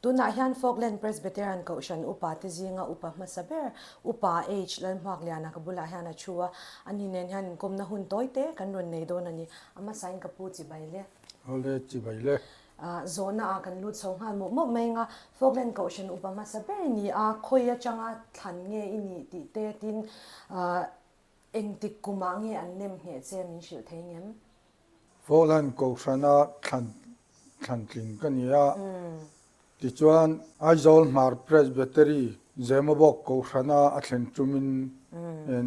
Tunah hian Falkland Presbyterian Kohhran Upa te zinga upa hmasa ber, Upa H. Lalhmuakliana ka bulah hian a thu a, ani nen hian inkawmna hun tawi te kan rawn nei dawn a ni. A hmasain ka pu chibai le. Awle chibai le. Zawhna ah kan lut chho nghal mawp mawp mai anga Falkland Kohhran Upa hmasa ber ni a, khawi atanga thlan nge i nih tih te tin engtik kumah nge an nem ngheh che min hrilh thei ngem? Falkland Kohhrana thlan thlan tling ka ni a, tichuan Aizawl Hmar Presbytery Zemabawk Kohhrana a thlen tumin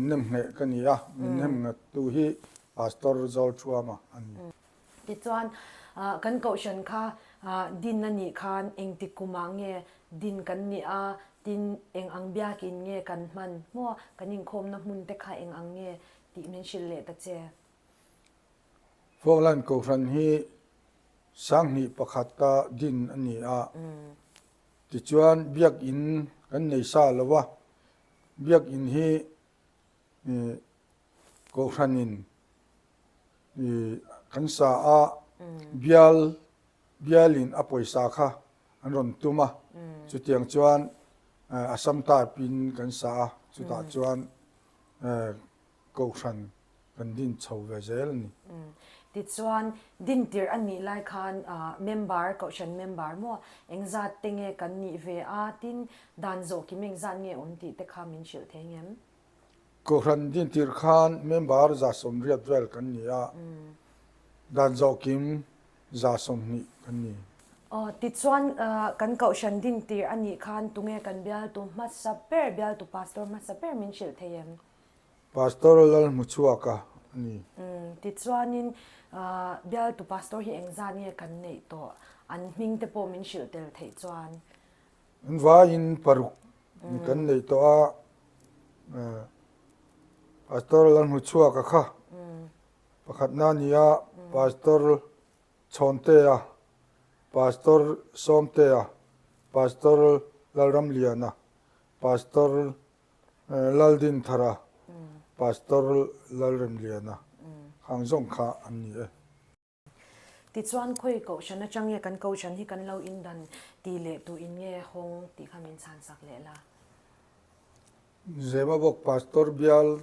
nemngheh ka ni a, min nemnghettu hi Pastor Zawlthuama a ni. Tichuan kan Kohhran kha din a nih khan engtik kumah nge din kan nih a, tin eng ang biakin nge kan hman maw, kan inkhawmna hmun te kha eng ang nge tih min hrilh leh ta che. Falkland Kohhran hi 2001 a din a ni a, tichuan biakinn kan nei sa lo a, biakinn hi Kohhranin kan sa a, bial bialin a pawisa kha an rawn tum a, chutiang chuan Assam type in kan sa a, chutah chuan Kohhran kan din chho ve zel a ni. Tichuan, din tirh a nih lai khan member, Kohhran member maw, engzat te nge kan nih ve a, tin dan zawh kim engzat nge awm tih te kha min hrilh thei ngem? Kohhran din tirh khan member 180 vel kan ni a, dan zawh kim 120 kan ni. Aw, tichuan kan Kohhran din tirh a nih khan tunge kan bialtu hmasa ber, bialtu pastor hmasa ber min hrilh thei em? Pastor Lalhmuchhuaka a ni. Tichuanin bialtu pastor hi engzat nge kan neih tawh? An hming te pawh min hrilh tel theih chuan. An vaiin paruk kan neih tawh a, Pastor Lalhmuchhuaka kha pakhatna a ni a, Pastor Chhawntea, Pastor Sawmtea, Pastor Lalramliana, Pastor Laldinthara, Pastor Lalremliana hang zawng kha an ni e. Tichuan khawi kohhran atang nge kan kohhran hi kan lo indan ti leh tu in nge hawng tih kha min chhan sak leh la. Zemabawk Pastor bial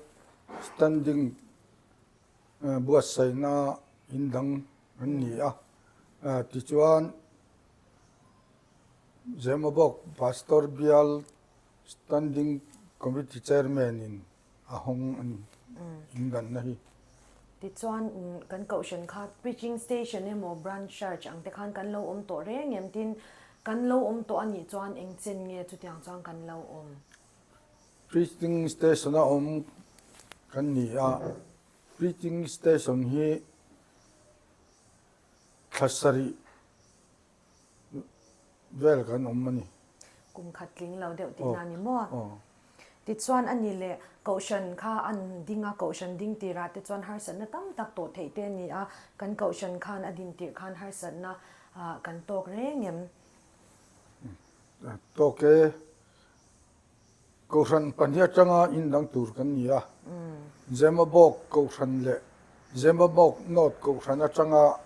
Standing buatsaihna in dang an ni a, tichuan Zemabawk Pastor bial Standing Committee Chairman in a hawng a ni indanna hi. Tichuan kan kohhran kha Preaching Station emaw Branch Church ang te khan kan lo awm tawh reng em tin kan lo awm tawh a nih chuan eng chen nge chutiang chuan kan lo awm? Preaching Station a awm kan ni a, Preaching Station hi thla sarih vel kan awm a ni. Kum khat tling lo deuh tihna a ni maw? Tichuan a ni leh Kohhran kha an ding a, Kohhran ding tirah te chuan harsatna tam tak tawh theih te a ni a, kan Kohhran khan a din tirh khan harsatna kan tawk reng em? Tawk e. Kohhran pahnih atanga indang tur kan ni a, Zemabawk Kohhran leh Zemabawk North Kohhran atanga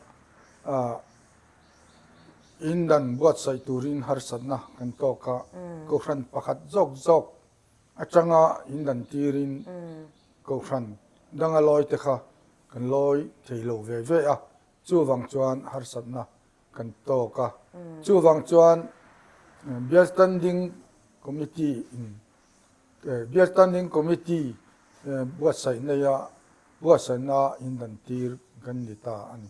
indan buatsaih turin harsatna kan tawk a, Kohhran pakhat zawk zawk atanga indan tirin Kohhran danga lawi te kha kan lawi thei lo ve ve a, chuvang chuan harsatna kan tawk a. Chuvang chuan Bial Standing Committee in Bial Standing Committee buatsaih neia buatsaihna indan tir kan ni ta a ni.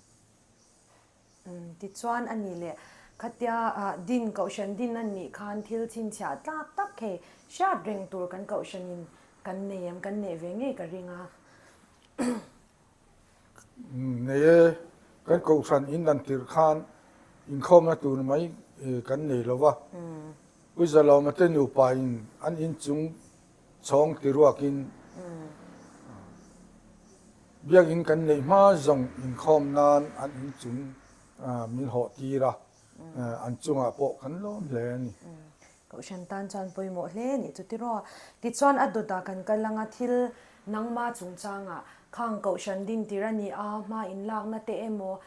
Tichuan a ni leh khatia din kohhran din a nih khan thil chhinchhiah tlak tak hei hriat reng tur kan kohhranin kan nei em kan neih ve ngei ka ring a. Nei e, kan kohhran in dan tirh khan inkhawmna tur mai kan nei lo va. Pu Zalawma te nupa in an inchung chhawng ti ruakin biakinn kan neih hma zawng inkhawm nan an inchung min hawh tir a, an chungah pawh kan lawm hle a ni. Kohhran tan chuan pawimawh hle a nih chu tiraw. Tichuan a dawtah kan kal anga thil nangma chungchangah khang kohhran din tir a ni a, hma inlakna te emaw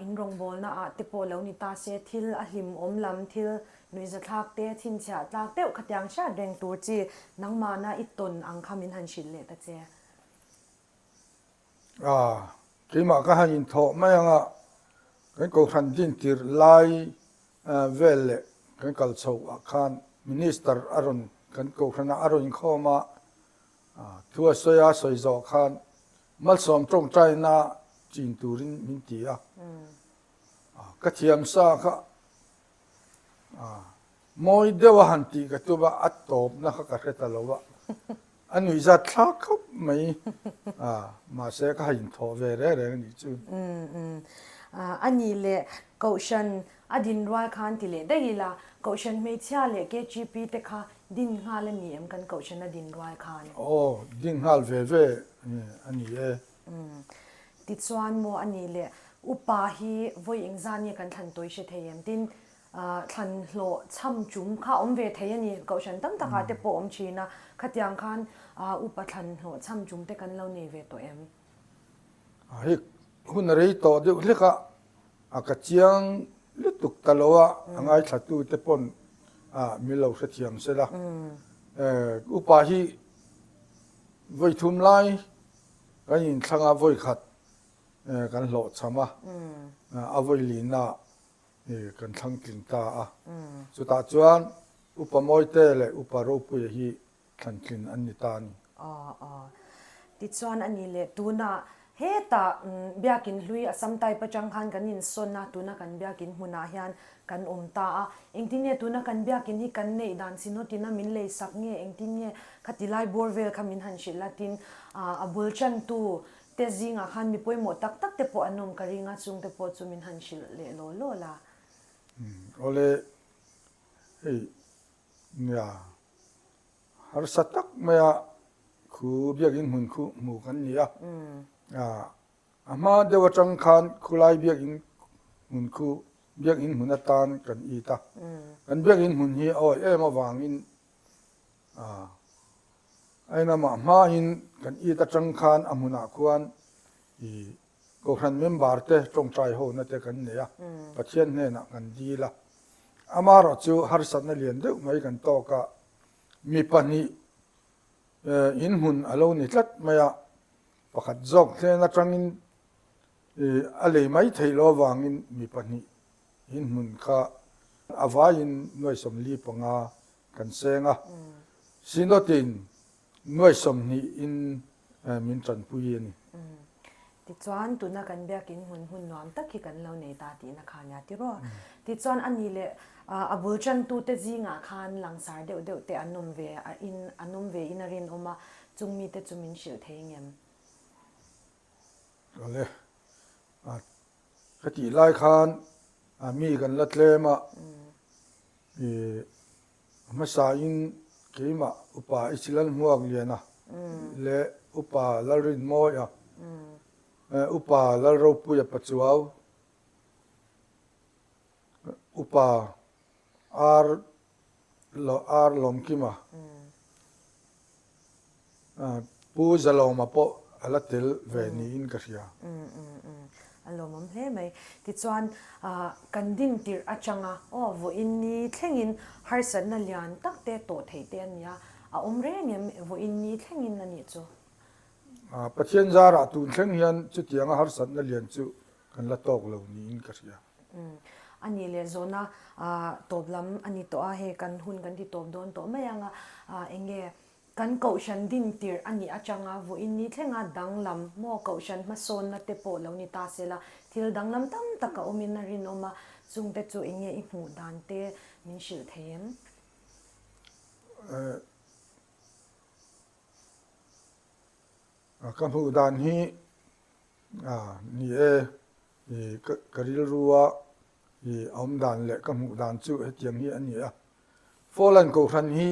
In rawngbawlna ah te pawh lo ni ta se, thil a hlimawm lam, thil nuihzathlak te, chhinchhiah tlak deuh khatiang hriat reng tur chi nangmahna i tawn ang kha min han hrilh leh ta che. A, keimah ka han inthawh mai ang a, kan kohhran din tir lai vel leh kan kal chho ah khan Minister a rawn kan kohhran ah a rawn inkhawm a, thu a sawi a sawi zawh khan Malsawm tawngtaina chin turin min ti a, ka thiam sa kha mawi deuh a han tih ka tum a, a tawpna kha ka hre ta lo a, a nuihzat thlak khawp mai, mahse ka han inthawh ve reng reng a nih chu. A nih leh Kohhran a din rual khan ti leh daih ila, Kohhran hmeichhia leh KGP te kha Din nghal a ni em kan kohhran a din rual khan? Aw, din nghal ve ve a ni e. Tichuan maw a nih leh upa hi vawi engzah nge kan thlan tawi hre thei em? Tin, thlan hlawh chham chum kha awm ve thei a ni, kohhran tam takah te pawh awm thin a, khatiang khan upa thlan hlawh chham chum te kan lo nei ve tawh em? Hei hun a rei tawh deuh hlek a, a ka chiang lutuk ta lo a, a ngaithla te pawn min lo hrethiam se la. Upa hi vawi thum lai kan inthlang a, vawi khat kan hlawhchham a, a vawi lina kan thlang tling ta a. Chutah chuan Upa Mawite leh Upa Ropuia hi thlantlin an ni ta a ni. Aw aw. Tichuan a ni leh tunah hetah biakin hlui Assam type atang khan kan insawn a, tuna kan biakin hmunah hian kan awm ta a. Engtin nge tuna kan biakin hi kan neih dan Synod-in a min lei sak nge engtin nge khati lai bawr vel kha min han hrilh a tin a bul tantu te zingah khan mi pawimawh tak tak te pawh an awm ka ring a, chung te pawh chu min han hrilh leh law law la. Awle hei nia. Harsa tak maia khu biakinn hmun khu hmu kan ni a. A hma deuh atang khan khulai biakinn hmun khu biakinn hmun atan kan it a. Kan biakinn hmun hi a awih em avangin a englamah hmain kan it atang khan a hmunah khuan i Kohhran member te tawngtai hona te kan nei a, Pathian hnenah kan dil a. Amaherawh chu harsatna lian deuh mai kan tawk a, mi pahnih inhmun a lo ni tlat mai a, pakhat zawk hnen atangin a lei mai theih loh avangin mi pahnih inhmun kha a vaiin nuai 45 kan seng a, Synod-in Nuai 20 in min tanpui a ni. Tichuan, tuna kan biakin hmun hmun nuam tak hi kan lo nei ta tihna kha nia tiraw. Tichuan, a ni leh a bul tantute zingah khan langsar deuh deuh te an awm ve in an awm ve in a rinawm a, chung mite chu min hrilh thei ngem? Awle, ka tih lai khan mi kan la tlem a, A hmasain keimah Upa Ichilal Hmuakliana leh Upa Lalrinmawia, Upa Lalropuia Pachuau, Upa R R Lawmkima, Pu Zalawma pawh a la tel ve niin ka hria. A lawmawm hle mai. Tichuan, kan din tirh atanga aw vawiin ni thlengin harsatna lian tak te tawh theih te a nia. A awm reng em vawiin ni thlengin a nih chu? Pathian zarah tun thleng hian chutianga harsatna lian chu kan la tawk lo niin ka hria. A nih leh zawhna tawp lam a ni tawh a, hei kan hun kan ti tawp dawn tawh mai ang a, eng nge kan kohhran din tirh a nih atanga vawiin ni thlenga danglam maw kohhran hmasawnna te pawh lo ni ta se la, thil danglam tam tak a awmin a rinawm a, chungte chu eng nge i hmuh dan te min hrilh thei em? Ka hmuh dan hi ni e, ka rilrua a awm dan leh ka hmuh dan chu hetiang hi a ni a. Fallen Kohhran hi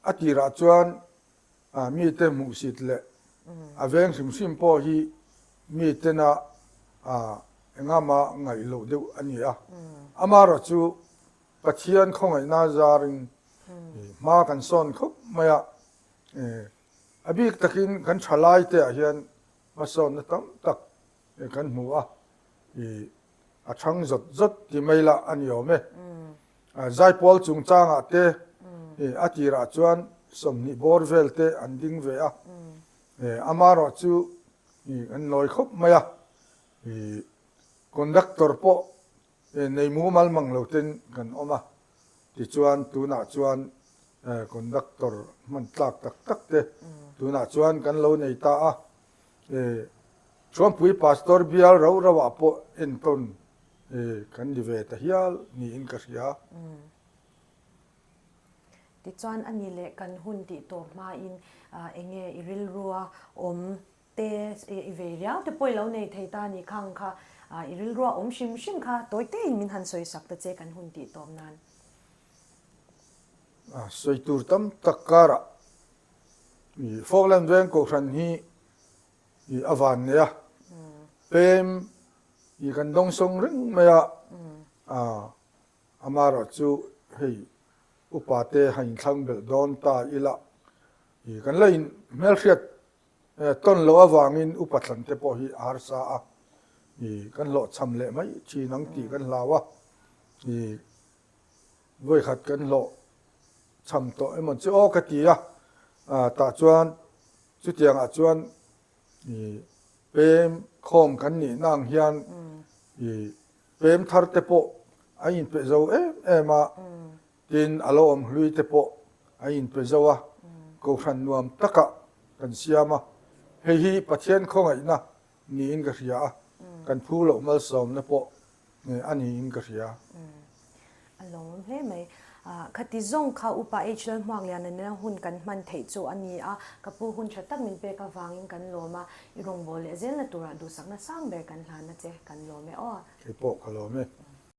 a tirah chuan mite hmuhsit leh a veng hrim hrim pawh hi mitena engama ngaih loh deuh a ni a. Amaherawhchu Pathian khawngaihna zarin hma kan sawn khawp mai a. A bik takin kan thalai te ah hian hmasawnna tam tak kan hmu a. I a chhang zawt zawt ti mai lah a ni awm e. Zaipawl chungchangah te a tirah chuan 20 bawr vel te an ding ve a, amarawh chu an lawi khawp mai a, conductor pawh nei mumal mang lo ten kan awm a, tichuan tunah chuan conductor hman tlak tak tak te tunah chuan kan lo nei ta a. Thuampui Pastor bial rau rau ah pawh entawn kan ni ve ta hial niin ka hria. Tichuan a ni leh kan hun tih tawp hmain enge i rilrua awm te i vei riau te pawh i lo nei thei ta ni khang kha i rilrua awm hrim hrim kha tawi tein min han sawi sak ta che kan hun tih tawp nan. Sawi tur tam tak karah Falkland Veng Kohhran hi a van nei a, pem kan dawngsawng reng mai a, amaherawh chu hei upa te han inthlang belh dawn ta ila kan la in hmelhriat tawn loh avangin upa thlan te pawh hi a harsa a, kan hlawhchham leh mai thin ang tih kan hlau a. Vawikhat kan hlawh chham tawh emaw chu aw ka ti a, tah chuan chutiangah chuan pem khawm kan nihna ang hian pem thar te pawh a inpe zo em em a, tin a lo awm hlui te pawh a inpe zo a, kohhran nuam takah kan siam a, hei hi Pathian khawngaihna niin ka hria a, kan phu loh malsawmna pawh a niin ka hria. A lawmawm hle mai. Khati zawng kha Upa H Lalhmuakliana nena hun kan hman theih chu a ni a, ka pu hun tha tak min pek avangin kan lawm a, i rawngbâwl leh zelna turah duhsakna sang ber kan hlan a che, kan lawm e aw. Kei pawh ka lawm e.